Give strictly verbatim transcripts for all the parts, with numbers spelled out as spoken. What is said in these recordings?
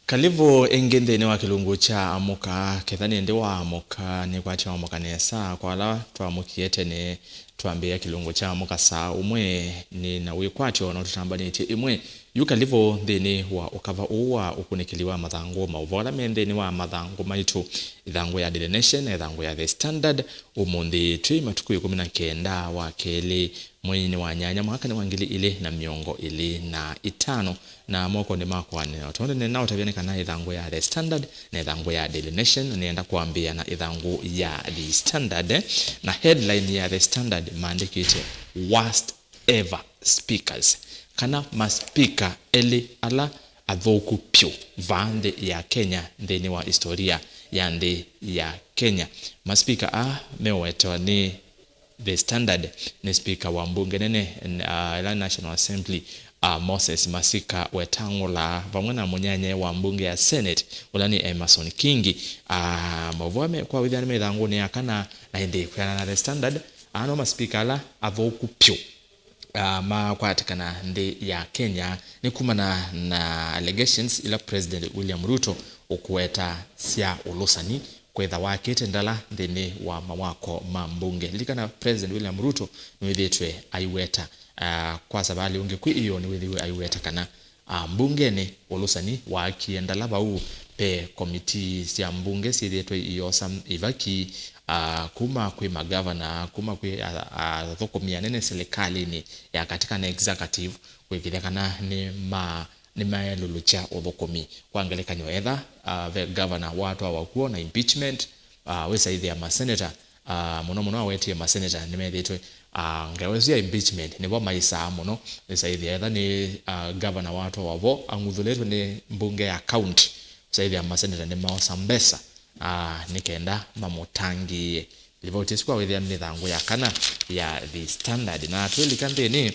Kalivu ĩngĩ nthĩnĩ wa kĩlungu kya Amũka. Ketha nĩndĩ waamũka, nĩkwatya waamũka nesa. Kwa ala twaamũkie tene, twambĩĩa kĩlungu kya Amũka saa ũmwe, nĩ na wĩkwatyo no tũtambanĩtye ĩmwe. Yu kalivu nthĩnĩ wa ũkava ũũ wa ũkunĩkĩli wa mathangũ, maũvoo ala me nthĩnĩ wa mathangũ maitũ, ĩthangũ ya Daily Nation na ĩthangũ ya The Standard. Ũmũnthĩ twĩ matukũ ĩkũmi na kenda wa kelĩ, mweinĩ wa nyanya, mwaka nĩ wa ngili ilĩ na mĩongo ĩlĩ na ĩtano, na mokonĩ makwa nĩ o tondũ nĩnaũtavya nĩ kana ĩthangũ ya The Standard na ĩthangũ ya Daily Nation, na nĩenda kwambĩĩa na ĩthangũ ya The Standard, eh, na headline ya The Standard maandĩkĩte worst ever speakers, kana maspika elĩ ala athũku pyũ vaa nthĩ ya Kenya nthĩnĩ wa historia ya nthĩ ya Kenya. Maspika aa meũwetwa nĩ The Standard nĩ spika wa mbunge nene, n-, ah, ĩla National Assembly, ah, Moses Masika Wetang'ula, vamwe na mũnyanyae wa mbunge ya Senate, ũla nĩ Emerson Kingi. Ah, maũvoo me kwa wĩthĩa nĩ me ĩthangũnĩ ya kana, na ĩndĩ kwĩana na The Standard, aa no maspika ala athũku pyũ, ah, makwatĩkana nthĩ ya Kenya nĩ kumana na allegations ila President William Ruto ũkũweta sya ũlũsani kwĩtha wakĩte ndala nthĩnĩ wa mawako ma mbunge. Lilikana President William Ruto nĩwĩthĩĩtwe aiweta, ah, kwa savalĩ ũngĩ kwĩ ĩoo nĩwĩthĩiwe aiweta kana, ah, mbungenĩ ũlũsani waakie ndala vau ve komitii sya mbunge syĩthĩĩtwe iosa ivaki, ah, kuma kwĩ magavana, kuma kwĩ a-, a-, athũkũmi anene silikalĩnĩ ya katĩ kana executive kwĩkĩthya kana nĩ ma nĩmaelũlũkya ũthũkũmi. Kwa ngelekany'o, etha, ah, ve gavana watwawa kw'o na impeachment, ah, wĩsaĩthĩa maseneta, ah, mũno mũno awetie maseneta nĩmethĩĩtwe, ah, ngewa ĩsu ya impeachment nĩvo maisaa mũno. Wĩsaĩthĩa etha nĩ, ah, gavana watwawa vo ang'uthũlĩtwe nĩ mbunge ya county, wĩsaĩthĩa maseneta nĩmaosa mbesa, ah, nĩ kenda mamũtangĩĩe. Livoti ĩsu kwa wĩthĩa nĩ ĩthangũ ya kana ya The Standard. Na twĩlika nthĩnĩ,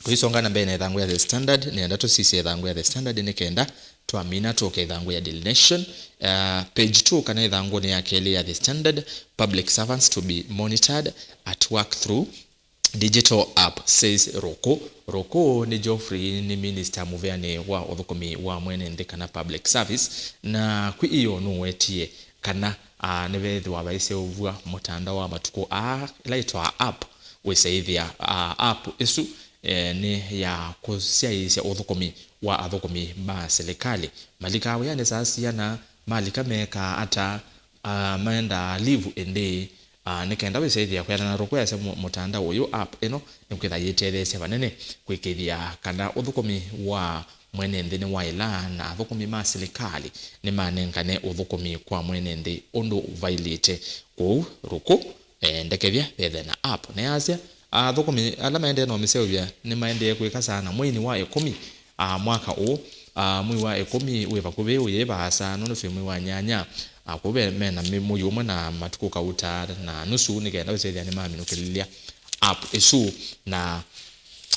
tũisonga na mbee na ĩthangũ ya The Standard, nĩenda tũsisye ĩthangũ ya The Standard nĩ kenda twamina tũke ĩthangũ ya Daily Nation. Uh, page two kana ĩthangũnĩ ya kelĩ ya The Standard, public servants to be monitored at work through digital app, says Ruku. Ruku nĩ Geoffrey, nĩ minister mũvĩanĩ wa ũthũkũmi wa mwene nthĩ kana public service, na kwĩ ĩoo nũwetie kana, ah, nĩvethĩwa vaiseũvw'a mũtandao wa matukũ aa, ĩla ĩtwaa app, wĩsaĩthĩa, ah, app ĩsu, eh, nĩ ya kũsyaĩĩsya ũthũkũmi wa athũkũmi ma silikalĩ. Malikaa wĩanĩ saa siana, malika mekaa ata, ah, maendaa leave ĩndĩĩ? Ah, nĩ kenda wĩsaĩthĩa kwĩanana na Ruku easya mũ-, mũtandao ũyũ, app ĩno, nĩkwĩtha yĩtetheesya vanene kwĩkĩĩthya kana ũthũkũmi wa mwene nthĩ nĩwaĩla na athũkũmi ma silikalĩ nĩmanengane ũthũkũmi kwa mwene nthĩ ũndũ vailĩte. Kwoou Ruku eendekethya vethe na app. Nĩasya athũkũmi ala maendee na ũmĩseũvya nĩmaendee kwĩka sana mweinĩ wa ĩkũmi, ah, mwaka ũũ, ah, mwei wa ĩkũmi wĩ vakuvĩ ũyĩ vaasa nũndũ twĩ mwei wa nyanya. Ah, kũu ve-, mena mĩ-, mũio ũmwe na matukũ kauta na nusu nĩ kenda wĩsĩthĩa nĩmaminũkĩlĩlya app ĩsu na,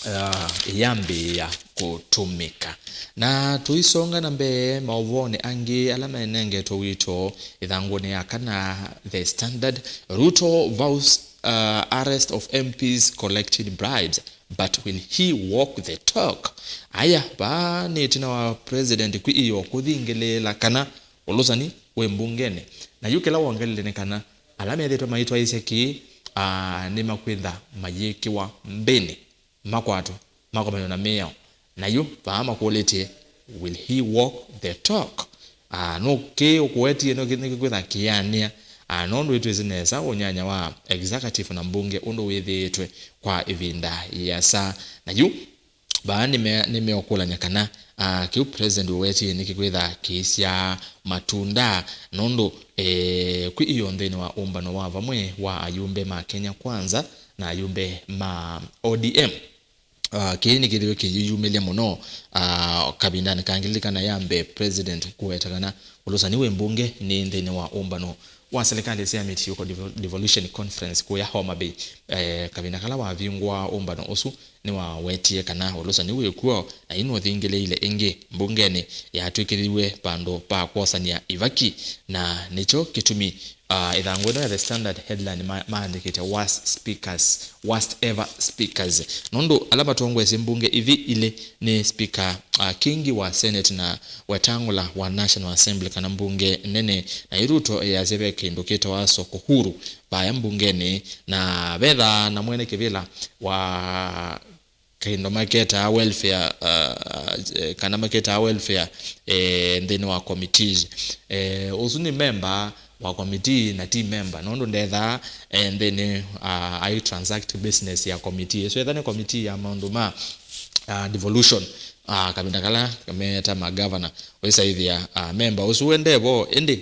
ah, ĩyambĩĩa kũtũmĩka. Na tũisonga na mbee maũvoonĩ angĩ ala menengetwe wito ĩthangũnĩ ya kana, The Standard, Ruto vows, ah, arrest of M Ps collecting bribes. But will he walk the talk? Aya, vaa nĩ ĩtina wa President kwĩ ĩoo kũthingĩlĩĩla kana ũlũsani wĩ mbungenĩ. Na yu kĩla wongelile nĩ kana ala methĩĩtwe maitwaĩĩsya kĩĩ, aa, nĩmakwĩtha mayĩkĩwa mbĩnĩ, makwatwe, makomanw'e na mĩao. Na yu vaa makũlĩtye, will he walk the talk? Ah, nũkĩ ũkũwetie nũkĩ-, nĩkĩkwĩtha kĩanĩa? Ah, nũndũ nĩtwĩsĩ nesa ũnyanya wa executive na mbunge ũndũ wĩthĩĩtwe kwa ĩvinda yĩasa. Na yu vaa nĩme-, nĩmeũkũlany'a kana, ah, kĩu president ũwetie nĩkĩkwĩtha kĩisya matunda, nũndũ, eh, kwĩ ĩoo nthĩnĩ wa ũmbano wa vamwe wa ayumbe ma Kenya Kwanza na ayumbe ma O D M. Ah, kĩĩ nĩkĩthĩwe kĩyĩyumĩlya mũno, ah, kavindanĩ kangĩ. Lilikana ya mbee president kũweta kana ũlũsani wĩ mbunge nĩ nthĩnĩ wa ũmbano wa silikalĩ sya Miti-Yuko Devo-, Devolution Conference kũya Homa Bay. Eh, kavinda kala wavingũa ũmbano ũsu, nĩwawetie kana ũlũsani wĩ kw'o na yu nũthingĩlĩĩile ĩngĩ mbungenĩ yatw'ĩkĩthiw'e vandũ va kwosany'a ivaki, na nĩkyo kĩtumi Ah, ĩthangũ ĩno ya The Standard headline ma-, maandĩkĩte worst speakers, worst ever speakers. Nũndũ ala matongoesye mbunge ithi ilĩ nĩ speaker uh, Kingi wa Senate na Wetangula wa National Assembly kana mbunge nene, na yu Ruto easya ve kĩndũ kĩtawa soko huru vaya mbungenĩ, na vetha na mwene kĩvĩla wa kĩndũ maketaa welfare, uh, eh, kana maketaa welfare, eh, nthĩnĩ wa committees. Eh, ũsu nĩ memba wa committee na ti memba, nũndũ ndethaa, eh, nthĩnĩ, uh, ai transact business ya committee. So etha nĩ committee ya maũndũ ma, uh, devolution, uh, kavinda kala meeta ma governor, wĩsaĩthĩa, uh, memba ũsu wende vo, ĩndĩ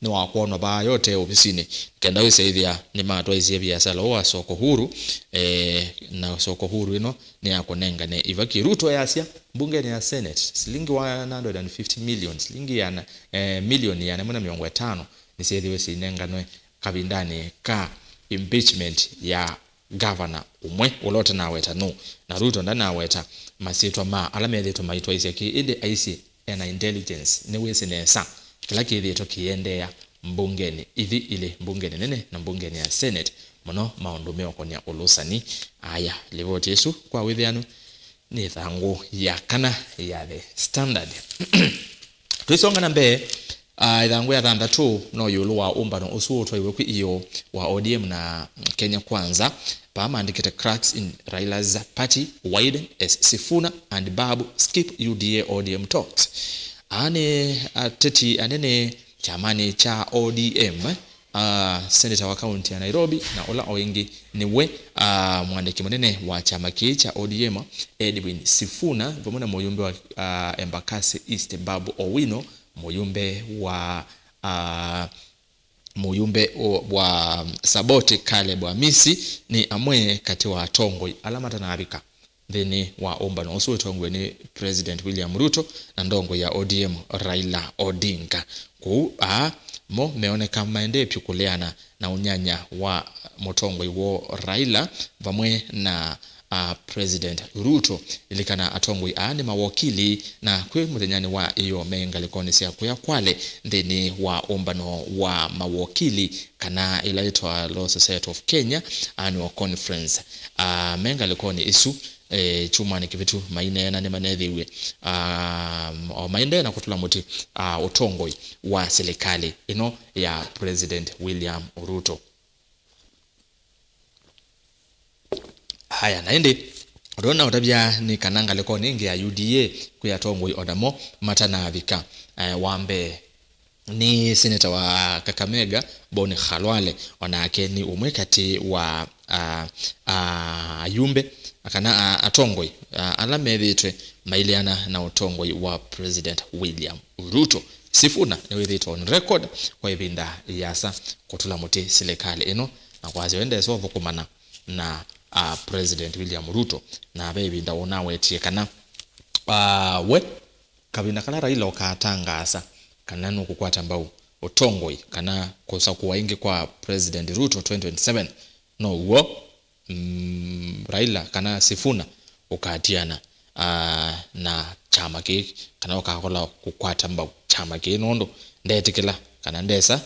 nĩwakwonwa vaa yote ovisinĩ, kenda wĩsaĩthĩa nĩmatwaisye viasala ũũ wa soko huru, eh, na soko huru ĩno nĩyakũnengane ivaki. Ruto easya mbungenĩ ya Senate, silingi one hundred and fifty million, silingi yana, eh, milioni yana ĩmwe na mĩongo ĩtano nĩsyĩthĩwe syĩnenganwe kavindanĩ ka impeachment ya gavana ũmwe ũla ũtanaweta nũ, na Ruto ndanaweta masyĩtwa ma ala methĩĩtwe maitwaisya kĩĩ, ĩndĩ aisye ena intelligence, nĩwĩsĩ nesa kĩla kĩthĩĩtwe kĩiendeea mbungenĩ ithi ilĩ, mbungenĩ nene na mbungenĩ ya Senate, mũno maũndũ meũkonĩa ũlũsani. Aya, livoti ĩsu kwa wĩthĩanu nĩ ĩthangũ ya kana ya The Standard. Tũisonga na mbee, ah, ĩthangũ ya thanthatũ no ĩũlũ wa ũmbano ũsu ũtwaiwe kwĩ E O wa O D M na Kenya Kwanza. Vaa maandĩkĩte, "Cracks in Raila's party widen as Sifuna and Babu skip U D A O D M talks." Aa nĩ ateti anene kyamanĩ kya O D M, ah, seneta wa kaunti ya Nairobi, na ũla o ĩngĩ nĩwe, ah, mwandĩki mũnene wa kyama kĩĩ kya O D M, Edwin Sifuna, vamwe na mũyumbe wa, ah, Embakasi East, Babu Owino, mũyumbe wa, ah, mũyumbe o-, wa Saboti, Caleb Amisi, nĩ amwe katĩ wa atongoi ala matanavika nthĩnĩ wa ũmbano ũsu ũtongoew'e nĩ President William Ruto na ndongoi ya O D M Raila Odinga. Kwoou aa mo meoneka maendee vyũ kũleana na ũnyanya wa mũtongoi woo Raila vamwe na, a, President Ruto. Lilikana atongoi aa nĩ mawokili, na kwĩ mũthenyanĩ wa ĩyoo me ngalĩkonĩ sya kũya Kwale nthĩnĩ wa ũmbano wa mawokili, kana ĩla yĩtawa Law Society of Kenya Annual Conference. A, me ngalĩkonĩ ĩsu, e, kyumwanĩ kĩvĩtu maineena nĩmanethĩiw'e, a, o maendee na kũtũla mũtĩ, a, ũtongoi wa silikalĩ ĩno ya President William Ruto. Aya, na ĩndĩ ũndũ ũla naũtavya nĩ kana ngalĩkonĩ ĩngĩ ya U D A kwĩ atongoi o namo matanavika. Eh, wa mbee nĩ seneta wa Kakamega, Boni Khalwale, o nake nĩ ũmwe katĩ wa, a, a, ayumbe, kana, a, atongoi, a, ala methĩĩtwe maileana na ũtongoi wa President William Ruto. Sifuna nĩwĩthĩĩtwe on record kwa ĩvinda yĩasa kũtũla mũtĩ silikalĩ ĩno, na kwasya we ndesa ũthũkũmana na, a, President William Ruto, na ve ĩvinda ũnawetie kana, a, we kavinda kala Raila ũkatangaasa kana nũkũkwata mbau ũtongoi kana kũsakũwa ĩngĩ kwa President Ruto twenty twenty-seven, now'o, mm, Raila kana Sifuna ũkatiana, a, na kyama kĩĩ, kana ũkakola kũkwata mbau kyama kĩĩ, nũndũ ndetĩkĩla kana ndesa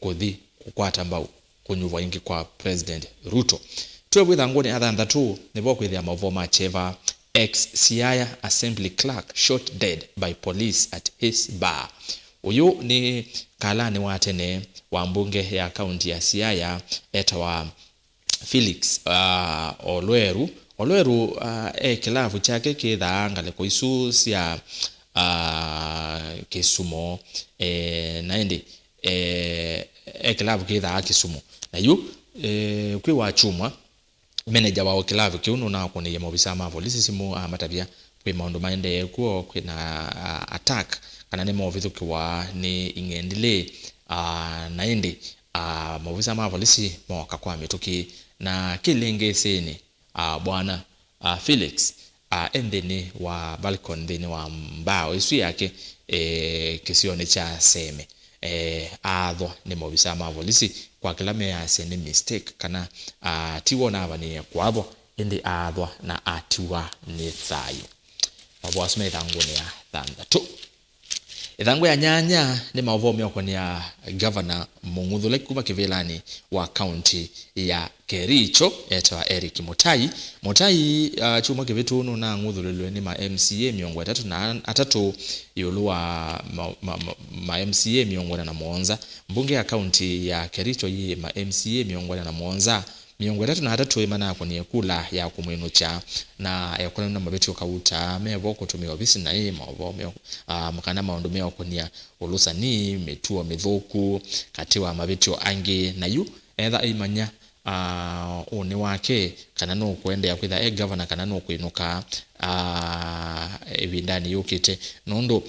kũthi kũkwata mbau kũnyuvwa ĩngĩ kwa President Ruto. Twĩ ĩthangũnĩ ya thanthatũ, nĩvo kwĩthĩa maũvoo ma kyeva. Ex Siaya Assembly Clerk shot dead by police at his bar. Ũyũ nĩ kalanĩ wa tene wa mbunge ya kaunti ya Siaya etawa Felix, ah, Olweru. Olweru, ah, e kĩlavu kyake kĩthaa ngalĩko isu sya, ah, Kisumo, eh, na ĩndĩ, eh, e kĩlavu kĩthaa Kisumo. Na yu, eh, kwĩ wa kyumwa, manager wa kĩlavu kĩu nũnakũnĩie maovisaa ma volisi simũ amatavya kwĩ maũndũ maendee kw'o, kwĩ na, ah, attack, kana nĩmeũvithũkĩwa nĩ ing'endilĩ, ah, na ĩndĩ, ah, maovisaa ma volisi mooka kwa mĩtũkĩ. Na kĩlĩngĩsĩnĩ, ah, bwana, ah, Felix, ah, e nthĩnĩ wa balcony nthĩnĩ wa mbao ĩsu yake, eh, kĩsionĩ kya Seme, eh, aathwa nĩ maovisaa ma volisi kwa kĩla measya nĩ mistake, kana, ah, ti we ũnavanĩĩe kũathwa, ĩndĩ aathwa na atiwa nĩ thayũ. Maũvoo asu me ĩthangũnĩ ya thanthatũ. Ĩthangũ ya nyanya nĩ maũvoo meũkonĩa ngavana mũng'uthũle kuma kĩvĩlanĩ wa kaunti ya Kericho etawa Eric Mutai. Mutai, ah, kyumwa kĩvĩtu nũnang'uthũlĩlwe nĩ ma M C A mĩongo ĩtatũ na atatũ ĩũlũ wa ma, ma, ma, ma M C A mĩongo ĩna na mũonza. Mbunge ya kaunti ya Kericho yĩ ma M C A mĩongo ĩna na mũonza. Mĩongo ĩtatũ na atatũ ĩmanakũnie kula ya kũmwĩnũkya, na ekonanw'a na mavĩtyo kauta mevo kũtũmĩa ovisi naĩ maũvoo meo, ah, kana maũndũ meũkonĩa ũlũsani, mĩtuo mĩthũku, katĩ wa mavĩtyo angĩ. Na yu etha aimanya, ah, ũnĩ wake, kana nũkũendeea kwĩtha e ngavana, kana nũkwĩnũka, ah, ĩvindanĩ yũkĩte. Nũndũ,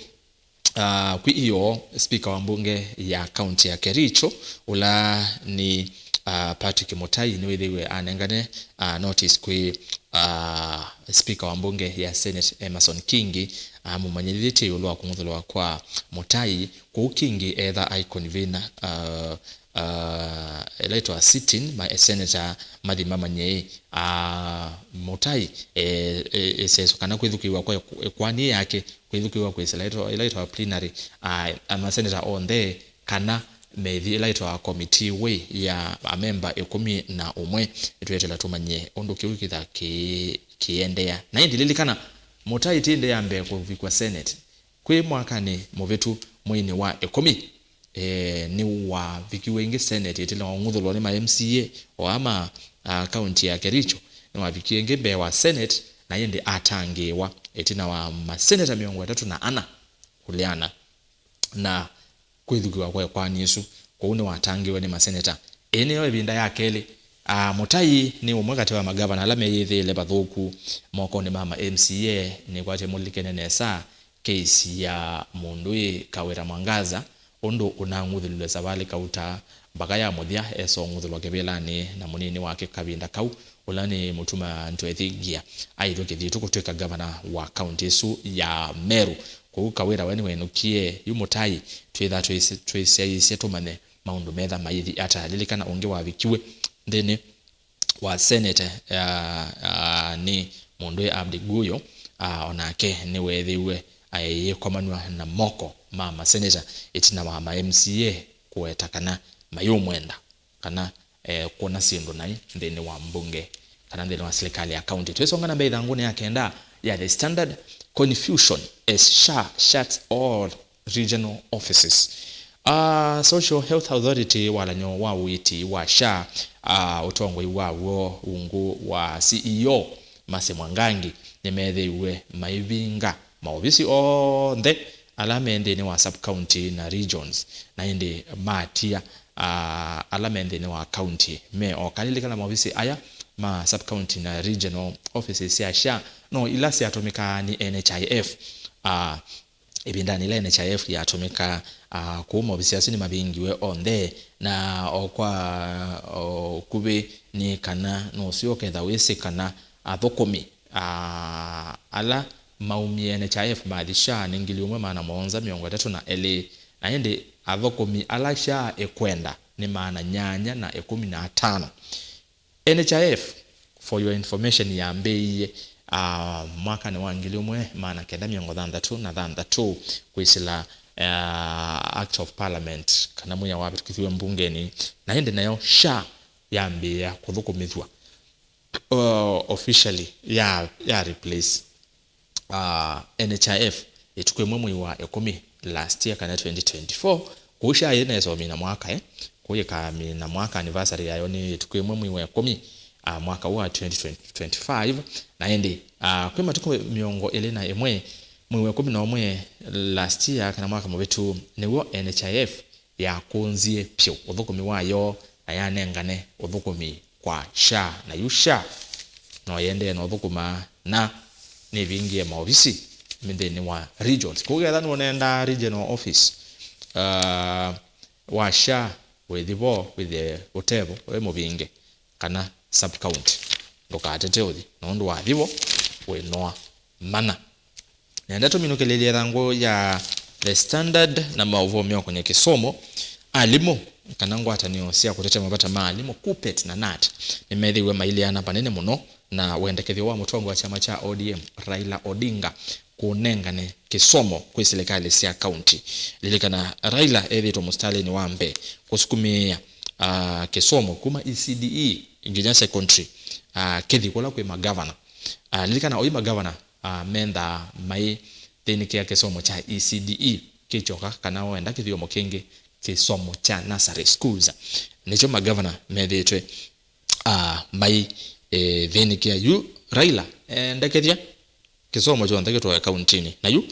ah, kwĩ ĩoo, spika wa mbunge ya kaunti ya Kericho, ũla nĩ, ah, Patrick Mutai, nĩwĩthĩiwe anengane, ah, notice kwĩ, ah, spika wa mbunge ya Senate, Emerson Kingi, amũmanyĩthĩtye ĩũlũ wa kũng'uthũlwa kwa Mutai. Kwoou Kingi etha aiconvene, ah, ah, ĩla ĩtawa sitting, ma senator mathi mamanye, ah, Mutai, eh, eh, ĩseso kana kwĩthukĩĩwa kwa ĩk-, ĩkoani yake, kwĩthukĩĩwa kwĩsĩla ĩla ĩtawa plenary, ah, amaseneta onthe kana methi ĩla ĩtawa committee way ya amemba ĩkũmi na ũmwe. Nĩtweteela tũmanye ũndũ kĩu kĩtha kĩ-, kĩendeea. Na ĩndĩ lilikana, Mutai ti ĩndĩ ya mbee kũvikwa Senate. Kwĩ mwakanĩ mũvĩtu, mweinĩ wa ĩkũmi, eh, nĩwavikiwe ĩngĩ Senate ĩtina wa ũng'uthũlwa nĩ ma M C A o ama, ah, kaunti ya Kericho. Nĩwavikiwe ĩngĩ mbee wa Senate, na ĩndĩ atangĩĩwa ĩtina wa maseneta mĩongo ĩtatũ na ana kũleana na kwĩthukĩwa kwa ĩkoani ĩsu. Kwoou nĩwatangĩĩwe nĩ maseneta. Ĩĩ nĩyo ĩvinda ya kelĩ. Ah, Mutai nĩ ũmwe katĩ wa magavana ala meyĩthĩĩle vathũku mokonĩ ma ma M C A. Nĩkwatĩ mũlilikane nesa kesi ya mũndũ ĩ Kawira Mwangaza, ũndũ ũnang'uthũlilwe savalĩ kauta mbaka ya mũthya esong'uthũlwa kĩvĩlanĩ na mũnini wake kavinda kau, ũla nĩ Mutuma Ntwethingia, aĩtwe kĩthitũ kũtw'ĩka ngavana wa kaunti ĩsu ya Meru. Kwoou Kawira we nĩwenũkie, yu Mutai twĩtha twĩsyaĩĩsye tũmanye maũndũ metha maithi ata. Lilikana ũngĩ wavikiwe nthĩnĩ wa Senate, ah, ah, nĩ mũndũ wĩ Abdi Guyo, ah, onake nĩweethĩiwe ayĩkomanw'a na moko ma maseneta ĩtina wa ma M C A kũweta kana mayũmwenda kana, eh, kwona syĩndũ naĩ nthĩnĩ wa mbunge kana nthĩnĩ wa silikalĩ ya kaunti. Twĩsonga na mbee ĩthangũnĩ ya kenda ya The Standard, confusion as SHA shuts all regional offices. Ah, Social Health Authority, walany'o wa ũiiti wa SHA, ah, ũtongoi waw'o ungu wa C E O Mercy Mwangangi, nĩmeethĩiwe maivinga maovisi onthe ala me nthĩnĩ wa sub-county na regions, na ĩndĩ matia, ah, ala me nthĩnĩ wa county me oka. Lilikana maovisi aya ma sub-county na regional offices sya SHA no ila syatũmĩkaa nĩ N H I F. Ah, ĩvindanĩ ĩla N H I F yatũmĩkaa, ah, kũu maovisi asu nĩmavingiwe onthe, na o kwa, o, ũkuvĩ nĩ kana nũseo ũketha wĩsĩ kana athũkũmi, ah, ala maumie N H I F mathi SHA nĩ ngili ũmwe maana mũonza mĩongo ĩtatũ na elĩ, na ĩndĩ athũkũmi ala SHA ĩkwenda nĩ maana nyanya na ĩkũmi na atano. N H I F, for your information, yambĩĩie, ah, mwakanĩ wa ngili ũmwe maana kenda mĩongo thanthatũ na thanthatũ kwĩsĩla, ah, Act of Parliament, kana mwĩa wavĩtũkĩthiw'e mbungenĩ, na ĩndĩ nayo SHA yambĩĩa kũthũkũmĩthw'a, uh, officially ya, ya replace, uh, N H I F ĩtukũ ĩmwe mwei wa ĩkũmi last year kana twenty twenty-four. Kũu SHA yĩnesa ũmina mwaka, eh? Kũu yĩkamina mwaka, anniversary yayo nĩ ĩtukũ ĩmwe mwei wa ĩkũmi, uh, mwaka ũũ wa twenty twenty-five. Na ĩndĩ, uh, kwĩ matukũ mĩongo ĩlĩ na ĩmwe mwei wa ĩkũmi na ũmwe last year kana mwaka mũvĩtu nĩw'o N H I F yakũnzie pyũ ũthũkũmi wayo na yanengane ũthũkũmi kwa SHA, na yu SHA no yendee na ũthũkũma na nĩvingie maovisi nthĩnĩ wa regions. Kũu ketha nũnendaa regional office, uh, wa SHA wĩthi vo wĩthĩe ũtevo wĩ mũvinge kana sub county, ndũkatete ũthi, nũndũ wathi vo wĩnoa mana. Nenda tũminũkĩlĩlye ĩthangũ ya The Standard na maũvoo meũkonĩa kĩsomo. Alimũ, kana ngwatanĩo sya kũtetea mavata ma alimũ, KUPPET na KNUT, nĩmethĩiwe maileana vanene mũno na wendekethyo wa mũtongoi wa kyama kya O D M, Raila Odinga, ũnengane kĩsomo kwĩ silikalĩ sya kaunti. Lilikana, Raila ethĩĩtwe mũsitalĩnĩ wa mbee kũsukumĩĩa, ah, kĩsomo kuma E C D E nginya secondary, ah, kĩthi kũla kwĩ magavana. Ah, lilikana, oyu magavana, ah, mendaa maithĩnĩkĩa kĩsomo kya E C D E kĩkyoka, kana wenda kĩthyomo kĩngĩ, kĩsomo kya nursery schools. Nĩkyo magavana methĩĩtwe, ah, mai, eh, thĩnĩkĩa. Yu Raila endekethya kĩsomo kyonthe kĩtwae kauntinĩ. Na yu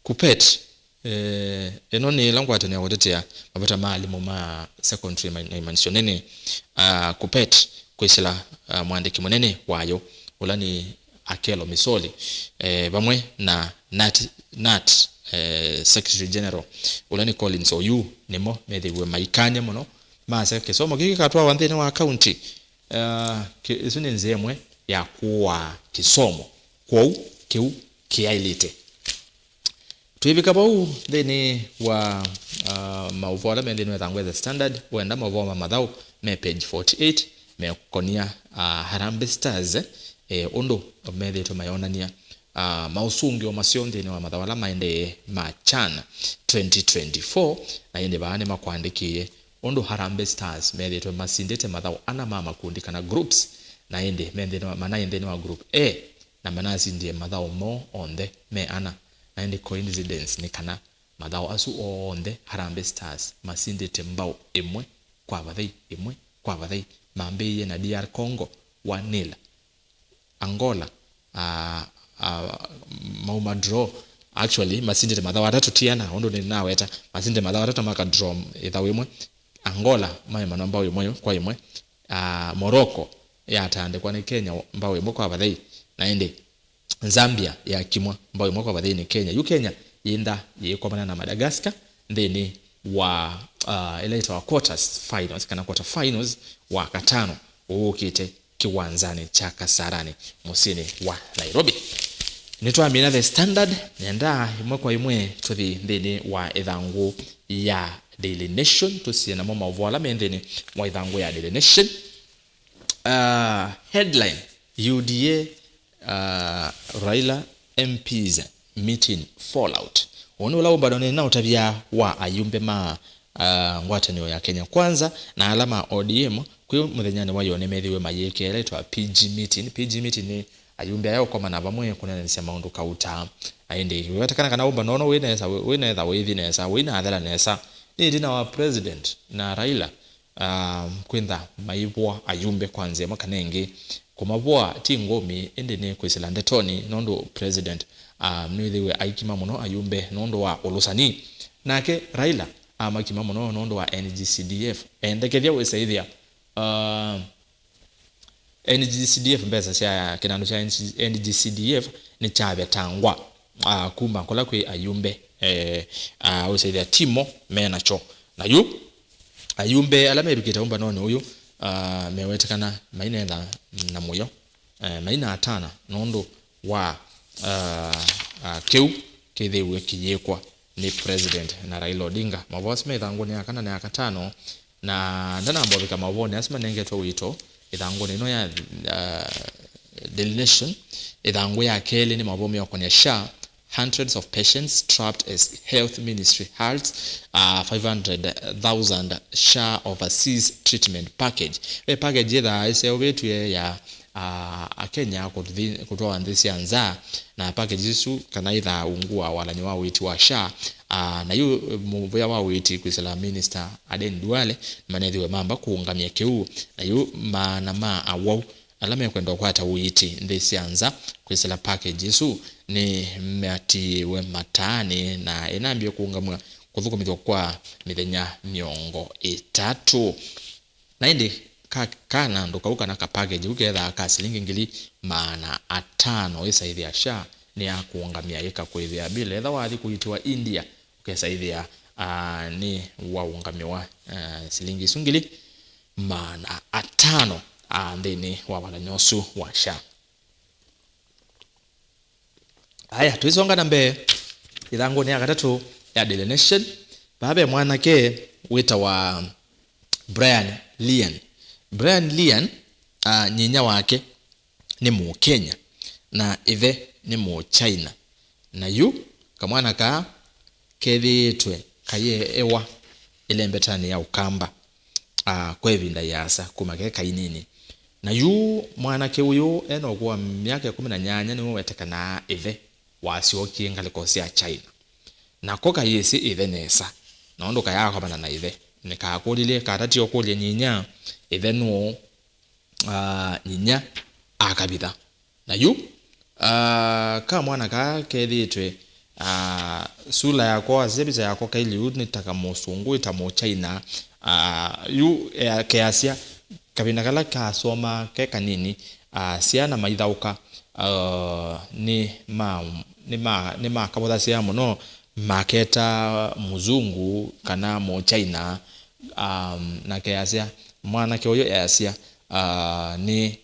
KUPPET, eh, ĩno nĩ ĩla ngwatanĩo ya kũtetea mavata ma alimũ ma secondary ma, na imanisyo nene, ah, KUPPET kwĩsĩla, ah, mwandĩki mũnene wayo, ũla nĩ Akello Misoli, eh, vamwe na KNUT, KNUT, eh, Secretary General, ũla nĩ Collins Oyuu, nĩmo methĩiwe maikany'a mũno, masya kĩsomo kĩu kĩkatwawa nthĩnĩ wa kaunti. Ah, kĩ-, ĩsu nĩ nzĩa ĩmwe ya kũaa kĩsomo. Kwoou kĩu kĩaĩlĩte. Twĩvika vau nthĩnĩ wa, ah, maũvoo ala me nthĩnĩ wa ĩthangũ ya The Standard, wenda maũvoo ma mathaũ me page forty-eight, mekonia, ah, Harambee Stars, eh, ũndũ methĩĩtwe mayonany'a, ah, maũsũngĩo maseo nthĩnĩ wa mathaũ ala maendee ma CHAN twenty twenty-four, na ĩndĩ vaa nĩmakwandĩkĩie ũndũ Harambee Stars methĩĩtwe masindĩte mathaũ ana ma makundi kana groups, na ĩndĩ me nthĩnĩ wa, manaĩ nthĩnĩ wa group A, na manasindie mathaũ moo onthe me ana, na ĩndĩ coincidence nĩ kana mathaũ asu onthe Harambee Stars masindĩte mbaũ ĩmwe kwa vathei, ĩmwe kwa vathei, mambĩĩie na D R Congo, one nil. Angola, ah, ah, mauma draw. Actually, masindĩte mathaũ atatũ ti ana, ũndũ nĩnaweta. Masindĩte mathaũ atatũ, maka draw ĩthaũ ĩmwe. Angola maĩ mana mbaũ ĩmwe kwa ĩmwe. Ah, Morocco yatandĩkwa nĩ Kenya mbaũ ĩmwe kwa vathei. Na ĩndĩ Zambia yakimwa mbaũ ĩmwe kwa vathei nĩ Kenya. Yu Kenya yĩnda yĩkomana na Madagascar nthĩnĩ wa, ah, ĩla yĩtawa quarters finals, kana quarter finals wa katano ũũkĩte kĩwanzanĩ kya Kasarani mũsyĩnĩ wa Nairobi. Nĩtwamina The Standard, nenda ĩmwe kwa ĩmwe tũthi nthĩnĩ wa ĩthangũ ya Daily Nation, tũsie namo maũvoo ala me nthĩnĩ wa ĩthangũ ya Daily Nation. Ah, headline, U D A, ah, Raila M Ps meeting fallout. Ũũ nĩ ũla ũmbano nĩnaũtavya wa ayumbe ma, ah, ngwatanĩo ya Kenya Kwanza na ala ma O D M kwĩ mũthenyanĩ wa ĩoo nĩmethĩwe mayĩkĩe ĩla ĩtawa P G meeting. P G meeting nĩ ayumbe aya ũkomana vamwe kũneenanĩsya maũndũ kauta. Na ĩndĩ wetakana kana ũmbano ũno wĩ nesa, wĩ, wĩ nesa, wĩthi nesa, wĩinathela nesa, nĩ ĩtina wa president na Raila, ah, kwĩntha maivũa ayumbe kwa nzĩa ĩmwe kana ĩngĩ. Kũmavũa ti ngũmi, ĩndĩ nĩ kwĩsĩla ndetonĩ, nũndũ president, ah, nĩwĩthĩiwe aikima mũno ayumbe nũndũ wa ũlũsani. Nake Raila amakima mũno nũndũ wa N G C D F. Endekethya wĩsaĩthĩa, ah, N G C D F, mbesa sya kĩnandũ kya N G C D F nĩkyavetangwa, ah, kuma kũla kwĩ ayumbe, eh, ah, ũsĩthĩa timo menakyo. Na yu ayumbe ala mevikĩte ũmbanonĩ ũyũ, ah, mewetekana mainetha na mũyo, eh, mainatana nũndũ wa, ah, ah, kĩu kĩthĩiwe kĩyĩkwa nĩ President na Raila Odinga. Mavoo asu me ĩthangũnĩ ya kana na ya katano, na ndanamba ũvika mavonĩ asu manengetwe ũito ĩthangũnĩ ĩno ya, uh, Daily Nation. Ĩthangũ ya kelĩ nĩ mavoo meũkonĩa SHA, hundreds of patients trapped as health ministry halts, uh, five hundred thousand SHA overseas treatment package. Ve package yĩthaa ĩseũvĩtw'e ya, ah, Akenya kũthi-, kũtwawa nthĩ sya nza, na package isu kana ithaa ungu wa walany'o wa ũiiti wa SHA, ah, na yu mũvĩa wa ũiiti kwĩsĩla Minister Aden Duale nĩmanethiwe mamba kũũngamya kĩu, na yu maana ma awau ala mekwenda ũkwata ũiiti nthĩ sya nza kwĩsĩla package isu nĩmatiĩwe mataanĩ na ĩnambie kũũngamw'a kũthũkũmĩthw'a kwa mĩthenya mĩongo ĩtatũ. Na ĩndĩ ka, kanandũ kau kana ka package kau kethaa ka silingi ngili maana atano, ĩsaĩthĩa SHA nĩ ya kũũngamya ĩkakwĩthĩa bill. Etha wathi kũiitiwa India, ũkesaĩthĩa, ah, nĩ waũngamĩwa, ah, silingi isu ngili maana atano, ah, nthĩnĩ wa walany'o ũsu wa SHA. Aya, tũisonga na mbee ĩthangũnĩ ya katatũ ya Daily Nation, vaa ve mwanake wĩtawa Brian Lian. Brian Lian, ah, nyinya wake nĩ Mũkenya na ĩthe nĩ Mũchina. Na yu kamwana kaa kethĩĩtwe kayeewa ĩlembetanĩ ya Ũkamba, ah, kwa ĩvinda ĩasa kuma ke kainini. Na yu mwanake ũyũ e na ũkũũ wa myaka ĩkũmi na nyanya nĩwe wetekanaa ĩthe wasyokie ngalĩko sya China. Nako kayĩsĩ ĩthe nesa, nũndũ kayaakomana na ĩthe. Nĩkakũlilye, katatĩe ũkũlya nyinya, ĩthe nũũ? Ah, nyinya akavitha. Na yu, ah, kamwana kaa kethĩĩtwe, ah, sula yako, asya visa yako kailiu nĩ ta kamũsũngũ, ĩ ta mũchaina. Ah, yu, eh, keasya, kavinda kala kasomaa ke kanini, ah, syana maithaũka, ah, nĩ ma, nĩ ma, nĩ makavũthasya mũno, maketa mũzungu kana mũchaina, um, na keasya, mwanake ũyũ easya, ah, nĩ,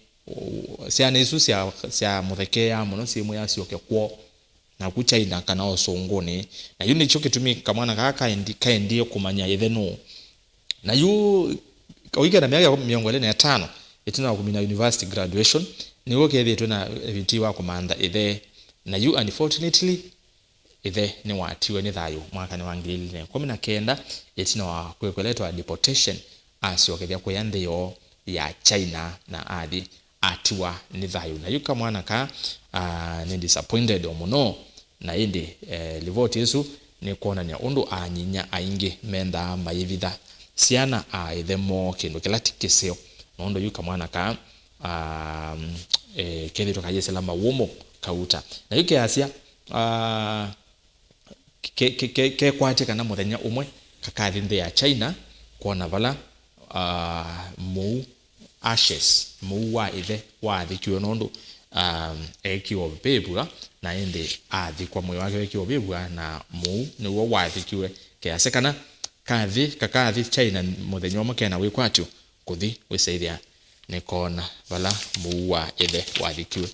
syana isu sya, syamũthekeea mũno, syĩmwĩa asyoke kwoo. Naku China kana ũsũngũnĩ. Na yu nĩkyo kĩtumi kamwana kaa kaendi-, kaendie kũmanya ĩthe nũũ. Na yu kaũike na myaka mĩongo ĩlĩ na ĩtano, ĩtina wa kũmina university graduation, nĩw'o kethĩĩtwe na vitii wa kũmantha ĩthe. Na yu, unfortunately, ĩthe nĩwatiwe nĩ thayũ mwakanĩ wa ngili ilĩ na ĩkũmi na kenda, ĩtina wa kwĩkwa ĩla yĩtawa deportation, asyokethya kũya nthĩ yoo ya China na athi atiwa nĩ thayũ. Na yu kamwana kaa, ah, nĩ disappointed o mũno, na ĩndĩ, eh, livoti ĩsu nĩkwonany'a ũndũ anyinya aingĩ mendaa mayĩvitha syana a ĩthe moo kĩndũ kĩla ti kĩseo, nũndũ yu kamwana kaa, ah, eh, kethĩtwe kayĩsĩla mawũmũ kauta. Na yu keasya, ah, ke-, ke-, ke-, kekwatye kana mũthenya ũmwe kakathi nthĩ ya China kwona vala, ah, mũu, ashes, mũu wa ĩthe waathĩkiwe, nũndũ, ah, eekiwe vĩvw'a na ĩndĩ athikwa, mwĩĩ wake weekiwe vĩvw'a na mũu nĩw'o wathĩkiwe. Keasya kana kathi, kakathi China mũthenya ũmwe kena wĩkwatyo, kũthi wĩsaĩthya nĩkoona vala mũu wa ĩthe wathikiwe.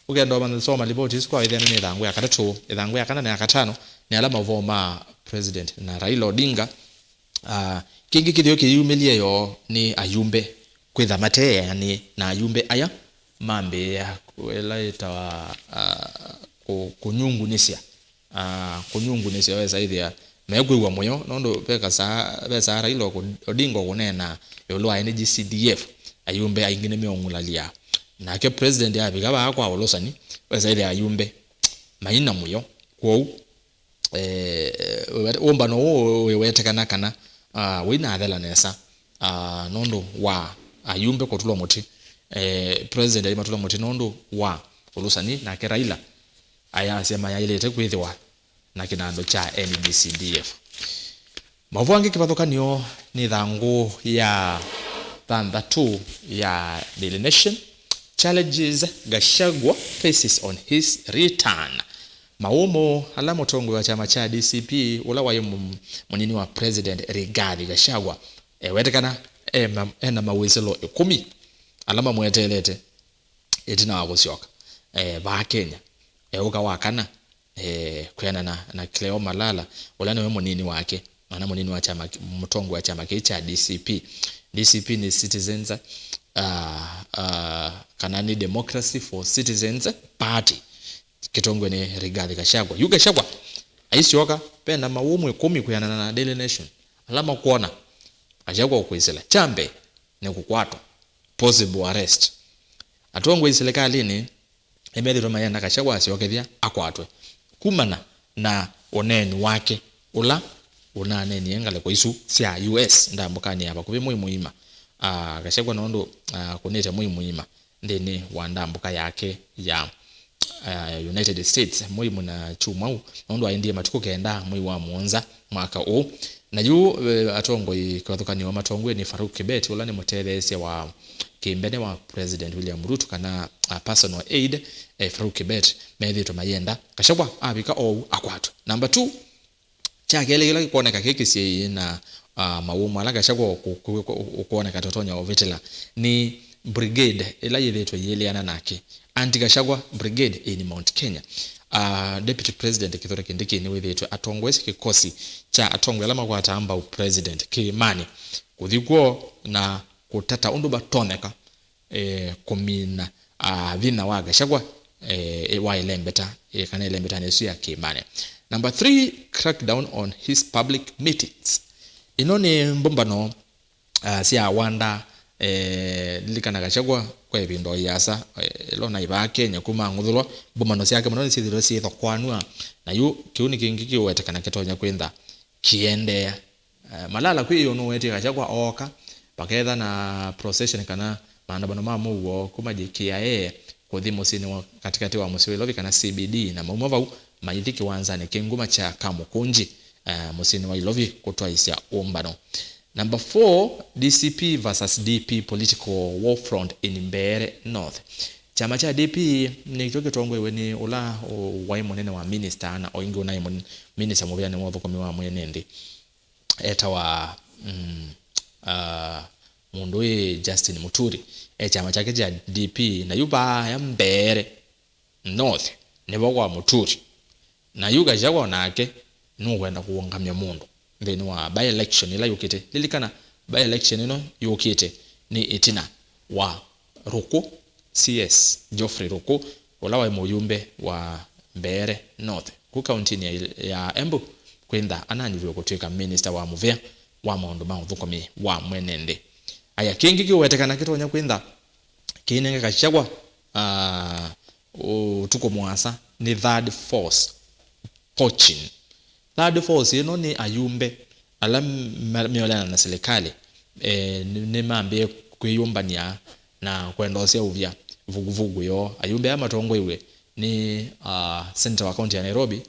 Ũkenda ũmantha soma livoti isu kwa ĩtheno nĩ ĩthangũ ya katatũ, ĩthangũ ya kana na ya katano nĩ ala maũvoo ma President na Raila Odinga. Ah, kĩngĩ kĩtheo kĩyumĩlie yoo nĩ ayumbe kwĩtha mateeanĩe na ayumbe aya mambĩĩa ĩla yĩtawa, ah, kũ-, kũnyungunĩsya. Ah, kũnyungunĩsya wesa ĩthĩa mekwĩw'a mũyo, nũndũ ve kasaa, ve saa Raila Odinga ũkũneena ĩũlũ wa Energy C D F, ayumbe aingĩ nĩmeũng'ũlalya. Nake president avika vaa kwa ũlũsani, wesa ĩthĩa ayumbe maina mũyo. Kwoou, eh, wĩwete-, ũmbano ũũ wĩwetekana kana, ah, wĩinathela nesa, ah, nũndũ wa ayumbe kũtũlwa mũtĩ. Eh, president aimatũlwa mũtĩ nũndũ wa ũlũsani, nake Raila ayasya mayaĩlĩte kwĩthĩwa na kĩnandũ kya N D C D F. Maũvoo angĩ kĩvathũkany'o nĩ ĩthangũ ya thanthatũ ya Daily Nation, challenges Gachagua faces on his return. Mawũmũ ala mũtongoi wa kyama kya D C P, ũla waĩ mũ-, mũnini wa President Rigathi Gachagua, ewetekana e ma-, ena mawĩsĩlo ĩkũmi ala mamweteelete ĩtina wa kũsyoka, eh, vaa Kenya. Eũka wa kana, eh, kwĩanana na Cleo Malala, ũla nĩwe mũnini wake, kana mũnini wa kyama, mũtongoi wa kyama kĩĩ kya D C P. D C P nĩ Citizens, ah, ah, kana nĩ Democracy for Citizens Party, kĩtongoi nĩ Rigathi Gachagua. Yu Gachagua aisyoka, vena mawũmũ ĩkũmi kwĩanana na Daily Nation, ala makwona Gachagua ũkwĩsĩla. Kya mbee nĩ kũkwatwa, possible arrest. Atongoi silikalĩnĩ nĩmethĩtwe mayenda Gachagua asyokethya akwatwe kumana na ũneeni wake ũla ũnaneenie ngalĩko isu sya U S ndambũkanĩ ya vakuvĩ mwei mũima. Ah, Gachagua nũndũ, ah, kũnĩte mwei mũima nthĩnĩ wa ndambũka yake ya, ah, United States mwei mũna kyumwa ũũ, nũndũ aendie matukũ kenda mwei wa mũonza mwaka ũũ. Na yu, eh, atongoi kĩvathũkany'o matongoew'e nĩ Farouk Kibet, ũla nĩ mũtetheesya wa kĩmbene wa President William Ruto, kana, ah, personal aide, eh, Farouk Kibet, methĩĩtwe mayenda Gachagua avika oou akwatwe. Number two, kya kelĩ kĩla kĩkwoneka kĩ kĩsiĩĩi na, ah, mawũmũ ala Gachagua ũkũ-, ũkũ-, ũkwoneka totonya ũvĩtĩla nĩ brigade ĩla yĩthĩĩtwe ĩyĩleana nake, Anti-Gachagua Brigade in Mount Kenya. Ah, Deputy President Kithure Kindiki nĩwĩthĩĩtwe atongoesye kĩkosi kya atongoi ala makwataa mbau President kĩĩmanĩ kũthi kw'o na kũtata ũndũ vatonyeka, eh, kũmina, ah, vinya wa Gachagua, eh, wa ĩlembeta, eh, kana ĩlembetanĩ ĩsu ya Kĩĩmanĩ. Number three, crackdown on his public meetings. Ĩno nĩ mbũmbano, ah, sya wanda, eh, lilikana Gachagua kwa ĩvinda o ĩasa, eh, ĩla ũnaĩ vaa Kenya kuma ang'uthũlwa, mbũmbano syake mũno nĩsyĩthĩĩtwe syĩthokwanw'a, na yu kĩu nĩ kĩngĩ kĩũwetekana kĩtonya kwĩntha kĩendeea. Eh, Malala kwĩ ĩũnũ wetie Gachagua ooka, vaketha na procession kana maandamano ma mũuo kuma J K I A kũthi mũsyĩnĩ wa katĩkatĩ wa mũsyĩ wa Ilovi kana C B D, na mauma vau maithi kĩwanzanĩ kĩ nguma kya Kamũkũnji, eh, mũsyĩnĩ wa Ilovi kũtwaĩsya ũmbano. Number four, D C P versus D P political war front in Mbeere North. Kyama kya D P nĩkyo kĩtongoew'e nĩ ũla waĩ mũnene wa minista na o ĩngĩ ũnaĩ mũn-, minista mũvĩanĩ wa ũthũkũmi wa mwene nthĩ. Etawa, mm, ah, mũndũ wĩ Justin Muturi, e kyama kyake kya D P, na yu vaaya Mbeere North nĩvo kwa Muturi, na yu Gachagua nake nũkwenda kũũngamya mũndũ nthĩnĩ wa by-election ĩla yũkĩte. Lilikana, by-election ĩno yũkĩte nĩ ĩtina wa Ruku, C S Geoffrey Ruku, ũla waĩ mũyumbe wa Mbeere North ku kauntinĩ ya, ya Embu, kwĩntha ananyuvĩwe kũtw'ĩka minista wa mũvĩa wa maũndũ ma ũthũkũmi wa mwene nthĩ. Aya, kĩngĩ kĩũwetekana kĩtonya kwĩntha kĩinenge Gachagua, ah, ũtukũ mũasa nĩ third force poaching. Third force ĩno nĩ ayumbe ala ma-, meolana na silikalĩ, eh, nĩ, nĩmambĩĩe kwĩyũmbany'a na kwenda ũseũvya vuguvugu yoo. Ayumbe aya matongoew'e nĩ, ah, senator wa kaunti ya Nairobi,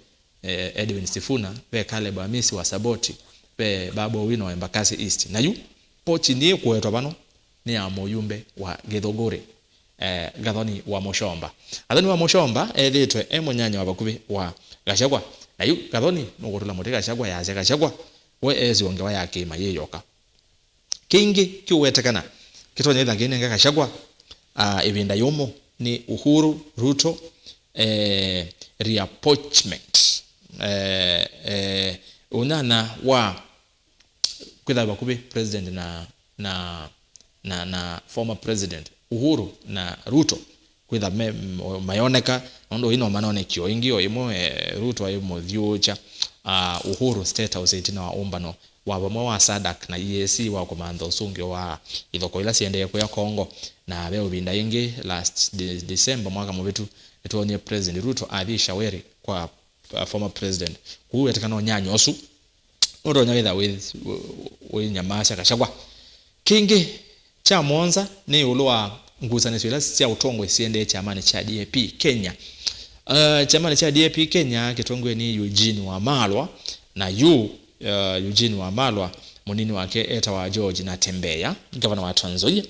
eh, Edwin Sifuna, ve Caleb Amisi wa Saboti, ve Babu Owino wa Embakasi East. Na yu poaching ĩĩ ĩkũetwa vano nĩ ya mũyumbe wa Gĩthũngũrĩ, eh, Gathoni wa Mũshomba. Gathoni wa Mũshomba ethĩĩtwe e mũnyanya wa vakuvĩ wa Gachagua. Na yu Gathoni nũkũtũla mũtĩ Gachagua, yasya Gachagua we eesiwe ngewa ya kĩĩma yĩ yoka. Kĩngĩ kĩũwetekana kĩtonya ĩtha kĩinenga Gachagua, ah, ĩvinda yũmũ nĩ Uhuru, Ruto, eh, reappointment, eh, eh, ũnyanya wa kwĩtha vakuvĩ president na, na, na, na former president Uhuru na Ruto kwĩtha me, m-, mayoneka, nũndũ ino manonekio ĩngĩ o ĩmwe, eh, Ruto aimũthyũũkya, ah, Uhuru State House ĩtina wa ũmbano wa vamwe wa SADC na E A C wa kũmantha ũsũngĩo wa ithoko ila siendee kũya Congo. Na ve ũvinda ĩngĩ last De-, December mwaka mũvĩtu, nĩtwonie President Ruto athi Shaweri kwa, uh, former president. Kũu wetekana ũnyanya ũsu ũtonya wĩtha wĩ, wĩ, wĩnyamasya Gachagua. Kĩngĩ kya mũonza nĩ ĩũlũ wa ngusanĩsyo ila sya ũtongoi siendee kyamanĩ kya D A P Kenya. Uh, kyamanĩ kya D A P Kenya kĩtongoe nĩ Eugene Wamalwa, na yu, uh, Eugene Wamalwa mũnini wake etawa George Natembeya, ngavana wa Trans Nzoia,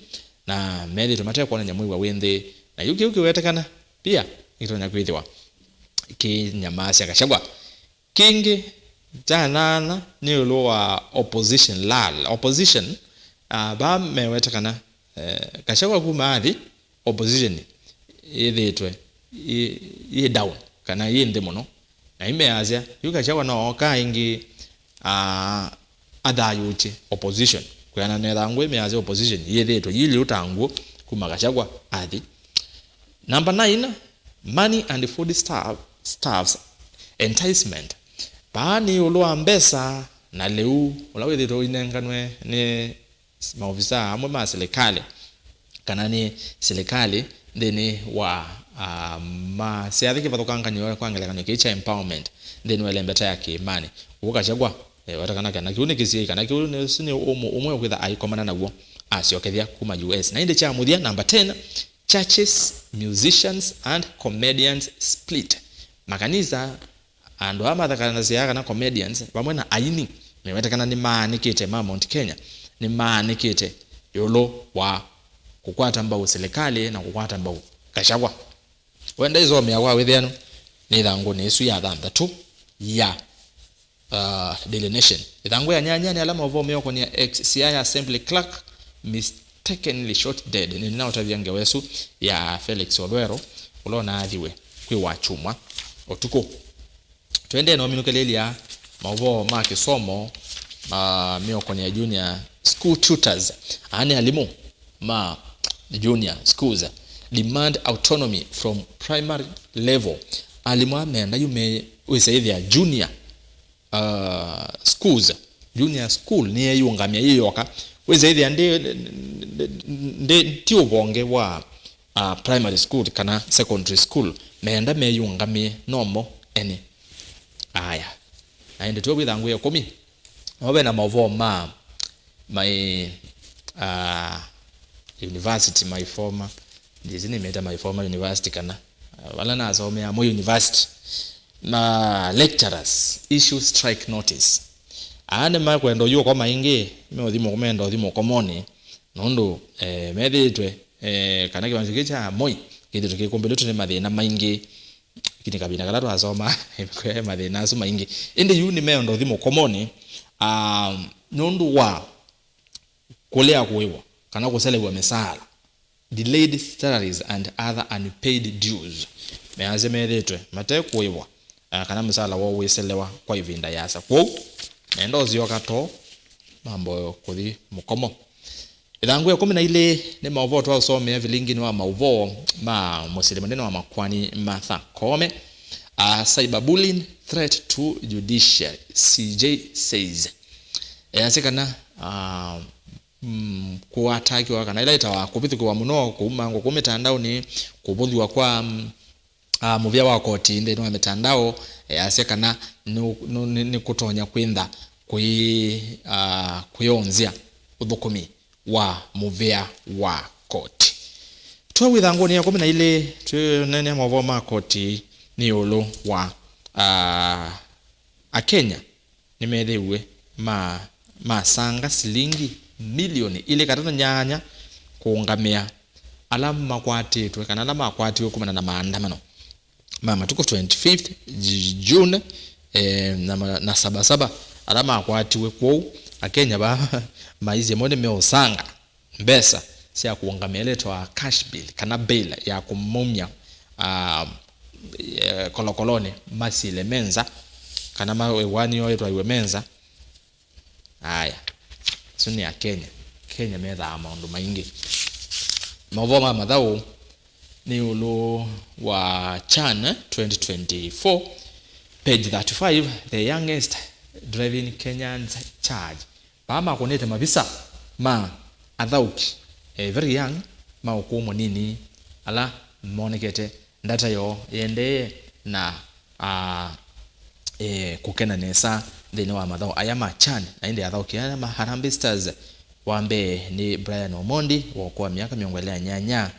na methĩĩtwe matekwonany'a mwĩw'a wĩ nthĩ, na yu kĩu kĩwetekana pia kĩtonya kwĩthĩwa kĩnyamasya Gachagua. Kĩngĩ kya nyanya nĩ ĩũlũ wa opposition, lull. Opposition, ah, vaa mewetekana, eh, Gachagua kuma athi, opposition yĩthĩĩtwe yĩ, yĩ down, kana yĩ nthĩ mũno. Na imeasya, yu Gachagua no ooka ĩngĩ, ah, athayũũkye opposition. Kwĩanana na ĩthangũ, imeasya opposition yĩthĩĩtwe yĩilye ũtangũo kuma Gachagua athi. Number nine, money and food staff, staffs enticement. Vaa nĩ ĩũlũ wa mbesa na lĩu ũla wĩthĩĩtwe ũinenganwe nĩ maovisaa amwe ma silikalĩ, kana nĩ silikalĩ nthĩnĩ wa, ah, ma syathi kĩvathũkanganyo kwa ngelekany'o kĩĩ kya empowerment nthĩnĩ wa ĩlembeta ya kĩĩmanĩ. Ũu Gachagua, eh, wetekana kana kĩu nĩ kĩsiĩi, kana kĩu nĩ, ũsu nĩ ũmũ ũmwe ũkwĩtha aikomana naw'o asyokethya kuma U S. Na ĩndĩ kya mũthya, number ten, churches, musicians and comedians split. Makanisa, andũ aa mathakanasya kana comedians, vamwe na aini, mewetekana nĩmaanĩkĩte, ma Mount Kenya, nĩmaanĩkĩte ĩũlũ wa kũkwata mbau silikalĩ na kũkwata mbau Gachagua. Wenda ĩsomea kwa wĩthĩanu nĩ ĩthangũnĩ ĩsu ya thanthatũ ya, uh, Daily Nation. Ĩthangũ ya nyanya nĩ ala maũvoo meũkonia ex Siaya Assembly Clerk mistakenly shot dead. Nĩnaũtavya ngewa ĩsu ya Felix Olwero, ũla ũnaathiwe kwĩ Wakyumwa ũtukũ. Tũendee na ũminũkĩlĩlya maũvoo ma kĩsomo, ah, meũkonia junior school tutors. Aa nĩ alimũ ma junior schools. demand autonomy from primary level. Alimũ aa meenda yu me wĩsa ĩthĩa junior uh, schools, junior school nĩyeyũngamya yĩ yoka. Wĩsa ĩthĩa ndĩ, ndĩ, ndĩ, ti ũvonge wa uh, primary school kana secondary school, meenda meyũngamĩe nomo ene. Aya, na ĩndĩ tuo wĩtha ngũya ĩkũmi. No ve na maũvoo ma my uh, university, my former, ndĩsĩ nĩmĩte my former university kana uh, vala nasomea mo university, na lecturers issue strike notice. Aa nĩmakwenda ũyũkoma ĩngĩ, meũthi mũko-, meenda ũthi mũkomonĩ, nũndũ eh, methĩĩtwe eh, kana kĩwanzĩ kĩĩ kya Moi kĩthĩĩtwe kĩkũmbĩlĩtwe nĩ mathĩna maingĩ. Lakini kavinda kala twasoma mathĩna asu maingĩ. Ĩndĩ yu nĩmeenda ũthi mũkomonĩ, um, nũndũ wa kũlea kũĩwa kana kũselew'a mĩsaala, delayed salaries and other unpaid dues. Measya methĩĩtwe mate kũĩwa, ah, kana mĩsaala woo wĩselewa kwa ĩvinda yĩasa. Kwoou meenda ũsyoka too mamboe kũthi mũkomo. Ĩthangũ ya ĩkũmi na ilĩ nĩ maũvoo twaũsomea vilinginĩ wa maũvoo ma mũsili mũnene wa makwani Martha Koome. Uh, cyberbullying threat to judiciary, C J says. Easya kana uh, mm, kũatakiwa kana ĩla ĩtawa kũvithũkĩwa mũno, kũumangwa kũu mĩtandaonĩ, kũvũthw'a kwa mm, uh, mũvĩa wa koti nthĩnĩ wa mĩtandao, easya kana nĩ, nĩ, nĩ, nĩ kũtonya kwĩntha kwĩ, uh, kwĩonzya ũthũkũmi wa mũvĩa wa koti. Twe wĩthangũnĩ ya ĩkũmi na ilĩ, twĩneenea maũvoo ma koti nĩ ĩũlũ wa uh, Akenya nĩmethĩiwe ma, masanga silingi milioni ilĩ katono nyanya kũũngamĩa ala makwatĩtwe kana ala makwatiwe kumana na maandamano ma matukũ twenty-fifth Ju-, June, eh, na, ma- na Saba Saba ala makwatiwe. Kwoou Akenya va maisye mo nĩmeũsanga mbesa sya kũũngamĩa ĩla ĩtawa cash bail kana bail ya kũmaumya, ah, eh, kolokolonĩ masile me nza, kana ma- ĩwani yoo ĩtwaiwe me nza. Aya, asu nĩ Akenya. Kenya methaa maũndũ maingĩ. Maũvoo ma mathaũ nĩ ĩũlũ wa Chan twenty twenty-four, page thirty-five, the youngest driving Kenyans charge. Vaa makũnĩte mavisa ma athaũki, eh, very young, ma ũkũũ mũnini, ala monekete ndata yoo ĩendee na, ah, eh, kũkena nesa nthĩnĩ wa mathaũ aya ma Chan. Na ĩndĩ athaũki aya ma Harambee Stars, wa mbee nĩ Brian Omondi wa ũkũũ wa myaka mĩongo ĩlĩ na nyanya,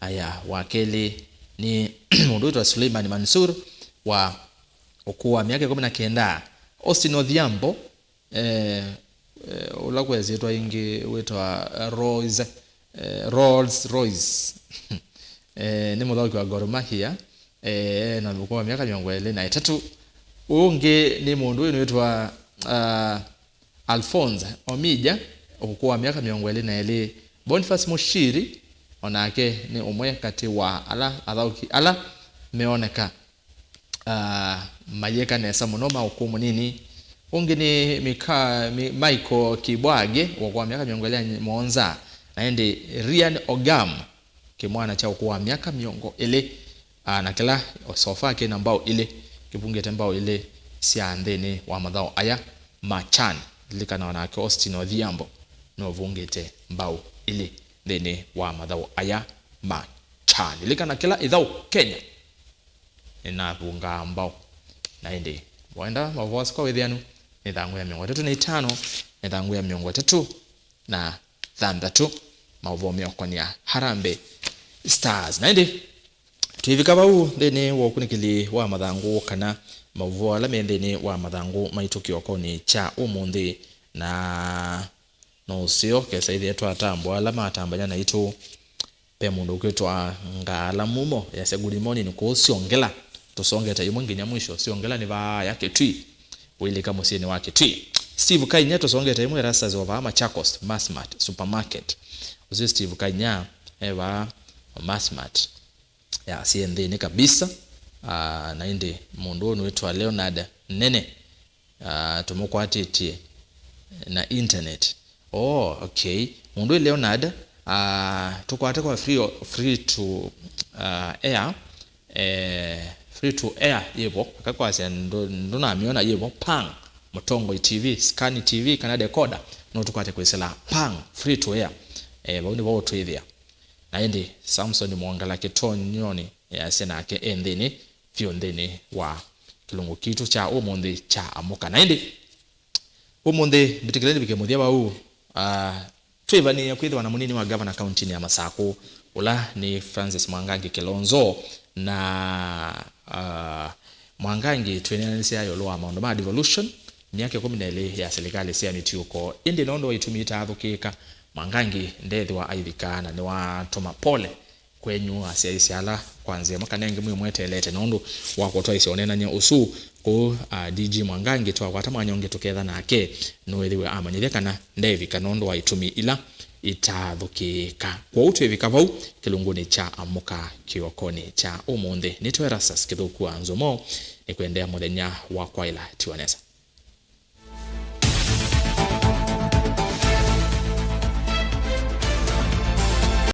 aya wa kelĩ nĩ mũndũ wĩtwa Suleiman Mansur wa ũkũũ wa myaka ĩkũmi na kenda, Austin Odhiambo, eh, eh, ũla kwesĩtwa ĩngĩ wĩtwa Rolls, eh, Rolls Royce. Eh, nĩ mũthaũki wa Gor Mahia, eh, na ũkũũ wa myaka mĩongo ĩlĩ na ĩtatũ. Ũũ ũngĩ nĩ mũndũ ũyũ wĩtwa, ah, Alphonse Omija, ũkũũ wa myaka mĩongo ĩlĩ na ĩlĩ. Boniface Mushiri, o nake nĩ ũmwe katĩ wa ala athaũki ala meoneka ah, mayĩka nesa mũno ma ũkũũ mũnini. Ũngĩ nĩ Mika- Mi- Michael Kibwage, ũkũũ wa myaka mĩongo ĩlĩ na mũonza, na ĩndĩ Ryan Ogam, kĩmwana kya ũkũũ wa myaka mĩongo ĩlĩ, ah, na kĩla sofa kĩna mbao ilĩ, kĩvungĩte mbao ilĩ sya nthĩnĩ wa mathaũ aya ma Chan. Lilikana o nake Austin Odhiambo nũvungĩte mbao ilĩ nthĩnĩ wa mathaũ aya ma Chan. Lilikana kĩla ĩthaũ Kenya nĩnavungaa mbao. Na ĩndĩ, wenda maũvoo asu kwa wĩthĩanu, nĩ ĩthangũ ya mĩongo ĩtatũ na itano, nĩ ĩthangũ ya mĩongo ĩtatũ na thanthatũ, maũvoo meũkonĩa Harambee Stars. Na ĩndĩ, twĩvika vau nthĩnĩ wa ũkunĩkĩli wa mathangũ kana maũvoo ala me nthĩnĩ wa mathangũ maitũ kĩokonĩ kya ũmũnthĩ, na no ũseo kesa ĩthĩe twatambũa ala matambany'a naitũ. Ve mũndũ ũkwĩtwa Ngaala Mumo, yasya, "Good morning, kũũ Syongela. Tũsongete ĩmwe nginya mwisho. Syongela nĩ vaaya Kitui. Ũilika mũsyĩnĩ wa Kitui." Steve Kainya, "Tũsongete ĩmwe, Erastus wa vaa Machakos, Massmart Supermarket." Ũsu Steve Kainya, e vaa Massmart. Ya, syĩ nthĩnĩ kabisa. Ah, na ĩndĩ mũndũ ũyũ nĩwĩtwa Leonard Nene. Ah, tũmũkwatĩtye na internet. Oh, okay. Mũndũ ũyũ Leonard, Ah, tũkwate kwa free, free to, ah, air. Eh, free to air yĩvo, akakwasya ndũ- ndũnamĩona yĩvo. Pang, Mũtongoi T V, Scan T V kana decoder, no tũkwate kwĩsĩla Pang, free to air. Eh, vau nĩvo ũtwĩthĩa. Na ĩndĩ Samson Mwongela Kĩtonyonĩ easya nake e nthĩnĩ vyũ nthĩnĩ wa kĩlungu kitũ kya ũmũnthĩ kya Amũka. Na ĩndĩ ũmũnthĩ mbĩtĩkĩle nĩvike mũthya vau, ah, twĩvanĩĩa kwĩthĩwa na mũnini wa ngavana kauntinĩ ya Masakũ, ũla nĩ Francis Mwangangi Kilonzo. Na, ah, Mwangangi twĩneenanĩsya ĩũlũ wa maũndũ ma devolution, myaka ĩkũmi na ĩlĩ ya silikalĩ sya mĩtiũko. Ĩndĩ nũndũ wa itumi itaathũkĩĩka, Mwangangi ndeethĩwa aivika na nĩwatũma pole kwenyu asyaĩĩsya ala kwa nzĩa ĩmwe kana ĩngĩ mwĩmweteelete nũndũ wa kũtwaĩsya ũneenany'a ũsu. Kwoou, a, D G Mwangangi twakwata mwanya ũngĩ tũketha nake, nũĩthĩwe amanyĩthya kana ndeevika nũndũ wa itumi ila itaathũkĩĩka. Kwoou twĩvika vau kĩlungunĩ kya Amũka kĩokonĩ kya ũmũnthĩ. Nĩtwe Erastus Kĩthũku wa Nzomo, nĩkwendea mũthenya wa kwaĩla tiwa nesa.